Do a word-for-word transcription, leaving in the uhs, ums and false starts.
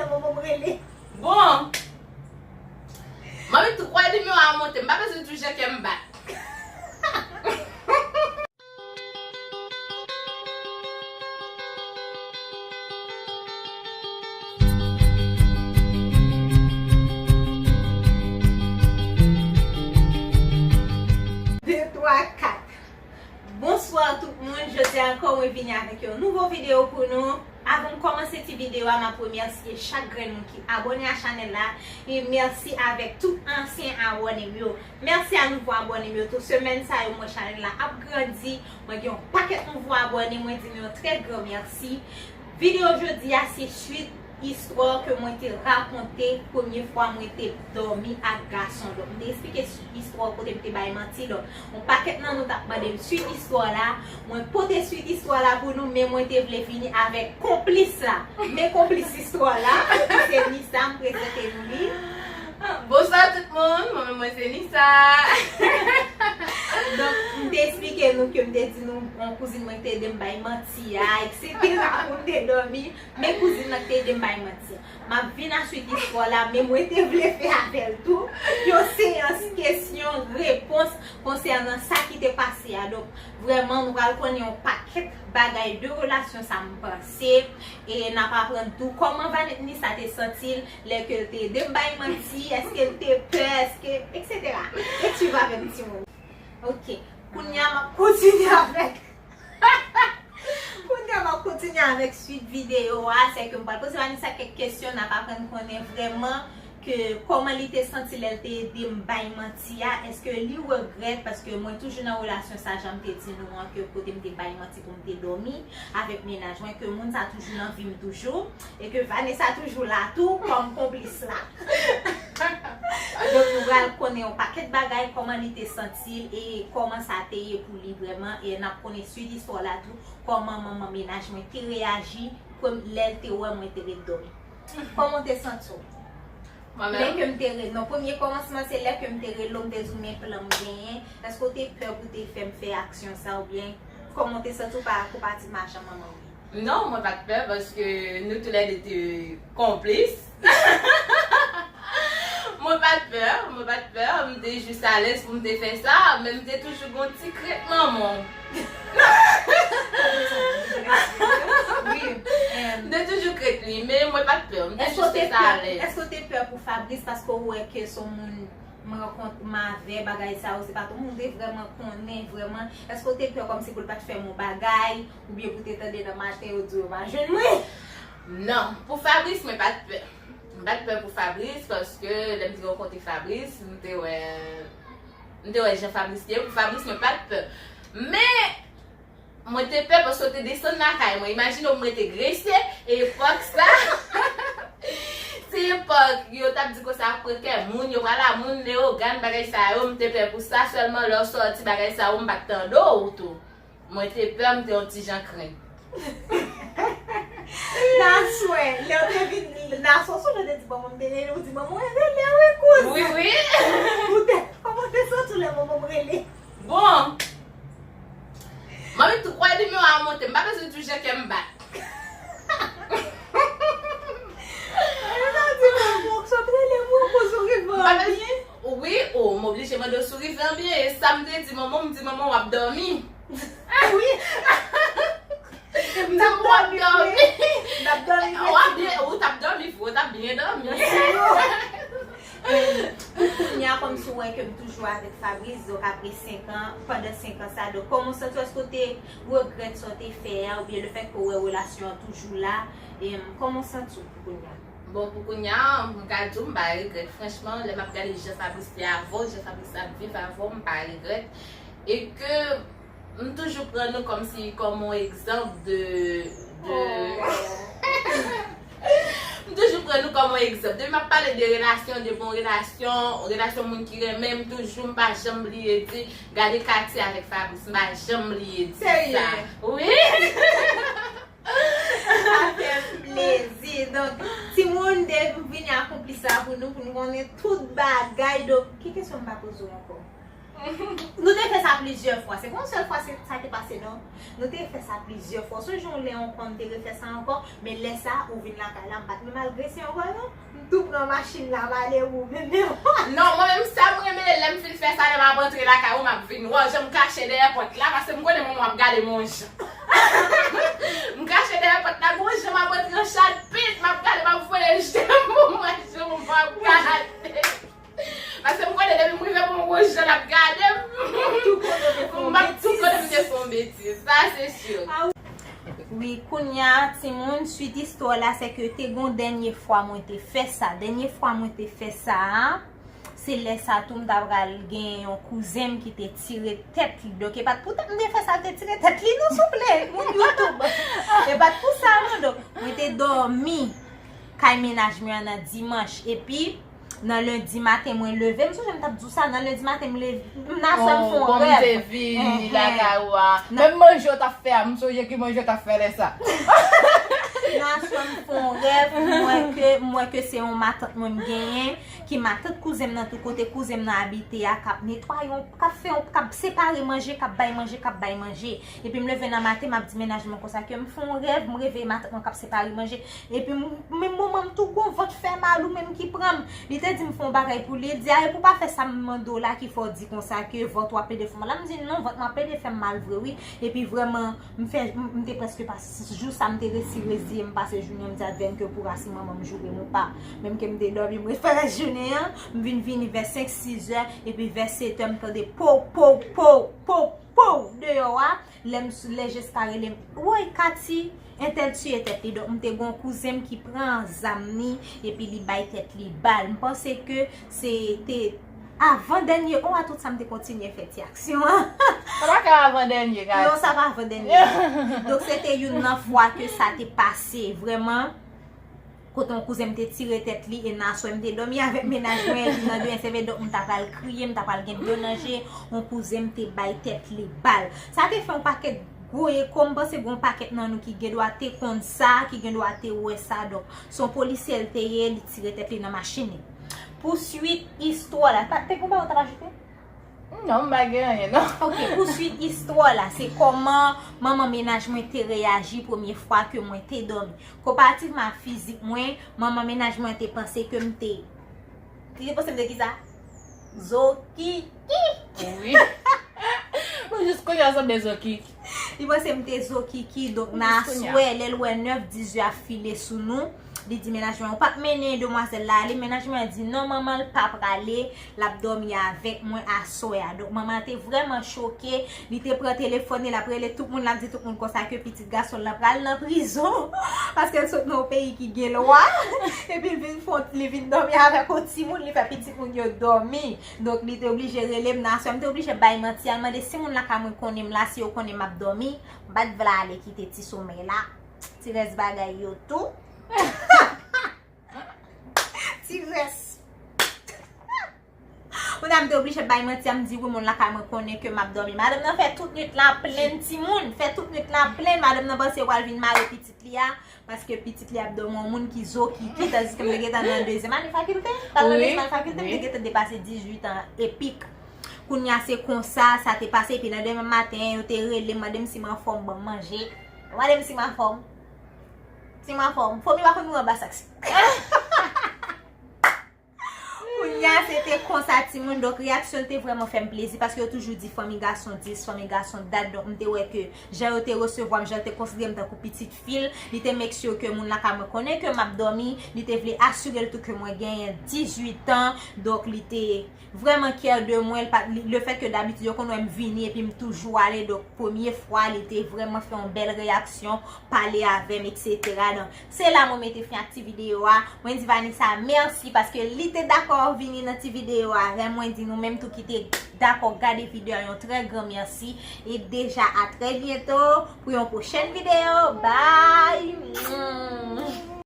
Manman m rele. Bon. Manmi tou kwè nimewo a monte. M pa bezwen di w jan kè m bat. De, twa, kat. Bonswa tout moun, jodi a ankò mwen vini avèk yon nouvo videyo pou nou. Avan m kòmanse ti videyo a, m ap remèsye chak grenn moun ki abòne a chanèl la. E mèsi avèk tout ansyen abòne m yo. Mèsi a nouvo abòne m yo tou. Semèn sa yo, m wè chanèl la ap grandi. Mwen gen yon pakèt nouvo abòne, mwen di nou yon trè gran mèsi. Videyo jodi a se swit istwa ke mwen te rakonte premye fwa mwen te dòmi ak gason. Donk, m te eksplike s-, istwa kote m te bay manti. Donk, yon pakèt nan nou t ap mande m swit istwa la. Mwen pote swit istwa la pou nou, men mwen te vle vini avèk konplis la. Men konplis istwa la, ki se Nisa, m prezante nou li. Bonswa tout moun, mwen menm mwen se Nisa. Donk, m te eksplike nou ke m te di nou, yon kouzin mwen ki te ede m bay manti a, etsetera, pou m te dòmi. Men kouzin nan ki te ede m bay manti. M ap vin answit istwa la, men mwen te vle fè avè l tou yon seyans kesyon repons konsènan sa ki te pase a. Donk, vrèman, nou pral konnen yon pakèt bagay de relasyon sa, m panse. E n ap aprann tou kòman Vanessa te santi l lè ke l te ede m bay manti, èske l te pè, èske, etsetera. Ret swiv avè m, timoun. Ok, kounye a, m ap kontinye avèk Kounye a, m ap kontinye avèk swit videyo a. Se ke m pral poze Vanessa kèk kesyon, n ap aprann konnen vrèman ke kòman li te santi lè l te ede m bay manti a. Èske li regrèt? Paske mwen toujou nan relasyon sa, jan m te di nou an, ke kote m te bay manti pou m te dòmi avèk mennaj mwen, ke moun sa toujou nan vi m toujou. E ke Vanessa toujou la tou kòm konplis la. Donk, nou pral konnen yon pakèt bagay, kòman li te santi l e kòman sa te ye pou li vrèman. E n ap konnen swit istwa la tou, kòman manman mennaj mwen te reyaji, prem-, lè l te wè mwen te ret dòmi. Kòman w te santi w? Mwen menm? Lè ke m te re-, non, premye kòmansman, se lè ke m te rele w, m te di w men plan m genyen. Èske w te pè pou w te fè m fè aksyon sa, oubyen kòman w te santi w pa rapò pati machan manman w? Non, mwen pa t pè paske nou toulède te konplis. Mwen pa t pè, mwen pa t pè, m te jis alèz pou m te fè sa, men m te toujou gon ti krent manman w. Wi, em. M te toujou krent li, men mwen pa t pè, m te jis fè sa alèz. Èske w te pè pou Fabrice paske w wè ke se yon moun m rankont-, m avè bagay sa yo, se pa tout moun te vrèman konnen, vrèman. Èske w te pè kòmsi pou l pa t fè m yon bagay, oubyen pou te tande nan maten yo di w yo pa jwenn mwen? Non, pou Fabrice, mwen pa t pè. Mwen pa t pè pou Fabrice, paske lè m te rankontre Fabrice, m te wè, m te wè jan Fabrice te ye. Pou Fabrice, mwen pa t pè. Men, mwen te pè paske w te desann lakay mwen. Imajine w, mwen te grese, e epòk sa, se epòk yo t ap di konsa, pran kè moun, yo pral a moun, Leyogàn, bagay sa yo, m te pè pou sa, sèlman lè w sòti bagay sa yo, m pa t tande w tou. Mwen te pè, m te yon ti jan krenk. Nan swè, lè w te vin, nan swè, sou lè w te di manman m te rele, ou di manman w rele, wi, kouzin. Wi, wi. Ou te, kòman w te santi w lè manman m rele? Bon. Manmi tou kwè nimewo a monte, m pa bezwen di w jan kè m bat. Sa di manman w sot rele m, wi, kouzin, ou rive anpil. Wi, o, m oblije mande w si w rive anbyen. E sa m te di manman w, m di manman w ap dòmi. Wi. M t ap dòmi, wi. M t ap dòmi, w ap byen, ou t ap dòmi vre, ou t ap byen dòmi. Pou kounye a, kòmsi w wè ke m toujou avèk Fabrice, donk apre senk an, pandan senk an sa, donk kòman w santi w? Èske w te regrèt sa w te fè a, oubyen lefètke w wè relasyon an toujou la, e, kòman w santi w pou kounye a? Bon, pou kounye a, m ka di w, m pa regrèt. Franchman, lè m ap gade jan Fabrice te avan, jan Fabrice ap viv avan, m pa regrèt. E ke m toujou pran nou kòmsi, kòm yon egzanp de, de, m toujou pran nou kòm yon egzanp. Depi m ap pale de relasyon, de bon relasyon, relasyon moun ki renmen m, toujou m pa janm bliye di, gade Katy avèk Fabrice, m pa janm bliye di sa. Serye? Wi! Sa fè m plezi. Donk, timoun, depi m vini akonpli sa pou nou, pou nou konnen tout bagay. Donk, ki kesyon m pa poze w ankò? Nou te fè sa plizyè fwa. Se pa yon sèl fwa se sa te pase, non. Nou te fè sa plizyè fwa. Sonje yon lè ankò, m te refè sa ankò, men lè sa, ou vin lakay la, m pa t menm al grese ankò, non. M tou pran machin la, m ale ou menm, menm. Non, mwen menm, sa m renmen, lè m fin fè sa, lè m ap antre lakay ou, m ap vin wè w, jan m kache dèyè pòt la, paske m konnen manman w ap gade m yon jan. M kache dèyè pòt la, gon jan m ap antre an chalpit, m ap gade, m ap voye je m pou m wè jan w ap gade. Paske m konnen depi m rive pou m wouj jan l ap gade m, m ap tou konnen m te fè yon betiz. Sa se si. Wi, kounya, timoun, swit istwa la, se ke te gon dènye fwa mwen te fè sa. Dènye fwa mwen te fè sa a, se lè sa tou m ta pral gen yon kouzen m ki te tire tèt li. Donk, e pa t pou tèt m te fè sa, l te tire tèt li, non, souple, moun YouTube. E pa t pou sa, non. Donk, mwen te dòmi kay mennaj mwen an nan dimanch. Epi, nan lendi maten, mwen leve. M sonje m t ap di w sa. Nan lendi maten, m leve. M nan aswè, m fè yon rèv. Kòm m te vini lakay ou a. Menm manje w t ap fè a, m sonje ki manje w t ap fè lè sa. Nan aswè, m fè yon rèv. M wè ke, m wè ke se yon matant mwen m genyen. Ki matant kouzen m nan tou kote kouzen m nan abite a, k ap netwaye, yon, k ap fè yon, k ap separe manje, k ap bay manje, k ap bay manje. Epi m leve nan maten, m ap di mennaj mwen konsa ke m fè yon rèv, m reveye matant mwen k ap separe manje. Epi m, menm moman m tou gon vant fè mal ou menm ki pran m. Li te di m fè yon bagay pou li, li di, "A, e pou w pa fè sa m mande w la ki fè w di konsa ke vant ou ap plede fè w mal la." M di, "Non, vant mwen ap plede fè m mal vre, wi." Epi vrèman, m fè, m, m te prèske pase jou sa, m te resi reziye m pase jounen an, m di advènke pou rasi manman m joure m ou pa. Menm ke m te dòmi, m ret fè rès jounen an, m vin vini vè senk, sis è, epi vè sèt è, m tande pow, pow, pow, pow, pow, deyò a. Lè m sou, lè Jeska rele m, "Woy, Kati, entèl tiye tèt li." Donk, m te gon kouzen m ki pran zam ni, epi li bay tèt li bal. M panse ke se te avan dènye, o, a tout sa m te kontinye fè ti aksyon an. Sa pa ka avan dènye, Kati. Non, sa pa avan dènye. Donk, se te youn nan fwa ke sa te pase, vrèman. Kote yon kouzen m te tire tèt li, e nan aswè m te dòmi avèk mennaj mwen, epi nan demen se vre, donk m ta pral kriye, m ta pral gen dlo nan je, yon kouzen m te bay tèt li bal. Sa te fè yon pakèt gwo eko, m panse gon pakèt nan nou ki gen dwa te konn sa, ki gen dwa te wè sa, donk se yon polisyè l te ye, li tire tèt li nan machin li. Pou swit istwa la, pa, te gon bagay ou t ap ajoute? Non, m pa gen anyen, non. Ok, pou swit istwa la, se kòman manman mennaj mwen te reyaji premye fwa ke mwen te dòmi. Konparativman ak fizik mwen, manman mennaj mwen te panse ke m te, li te panse m te kisa? Zokiki. Wi. Mwen jis kounye a sanble zokiki. Li panse m te zokiki, donk nan aswè, lè l wè nèf, dizuit ap file sou nou, li di mennaj mwen, "Ou p ap mennen demwazèl la ale?" Mennaj mwen di, "Non, manman, l pa prale, l ap dòmi avèk mwen aswè a." Donk, manman te vrèman choke, li te pran telefòn li, l ap rele tout moun, l ap di tout moun konsa ke pitit gason l lan pral nan prizon, paske l sot nan yon peyi ki gen lwa, epi l vin fon, li vin dòmi avèk yon timoun, li fè pitit moun yo dòmi. Donk, li te oblije rele m nan aswè, m te oblije bay manti a, l mande si moun lakay mwen konnen m la, si yo konnen m ap dòmi, m pa t vle ale kite ti somèy la, ti rès bagay yo tou. Ti rès. Kounye a m te oblije bay manti a, m di wi, moun lakay mwen konnen ke m ap dòmi. Madanm nan fè tout nwit la plenn timoun, fè tout nwit la plenn, madanm nan panse yo pral vin mare pitit li a, paske pitit li ap dòmi yon moun ki zokiki, tandiske m te gentan nan dezyèm ane fakilte. T al nan dezyèm ane fakilte, m te gentan depase dizuit an epik. Kounye a se konsa sa te pase, epi nan demen maten, yo te rele m, mande m si m anfòm, ban m manje. Yo mande m si m anfòm. Si m anfòm. Fomi pa konn nou anba sak. Kounye a, se te konsa, timoun. Donk, reyaksyon l te vrèman fè m plezi, paske yo toujou di fanmi gason dis, fanmi gason dat. Donk, m te wè ke jan yo te resevwa m, jan yo te konsidere m tankou pitit fi l, li te make sure ke moun lakay mwen konnen ke m ap dòmi, li te vle asire l tou ke mwen genyen dizuit an. Donk, li te vrèman kyè de mwen, l pa, li, lefèt ke dabitid yo konn wè m vini epi m toujou ale, donk premye fwa li te vrèman fè yon bèl reyaksyon, pale avè m, etsetera. Donk, se la mwen mete fen ak ti videyo a. Mwen di Vanessa mèsi paske li te dakò vini nan ti videyo a avè m. Mwen di nou menm tou ki te dakò gade videyo a yon trè gran mèsi. E deja a trè byento pou yon pwochèn videyo. Bye!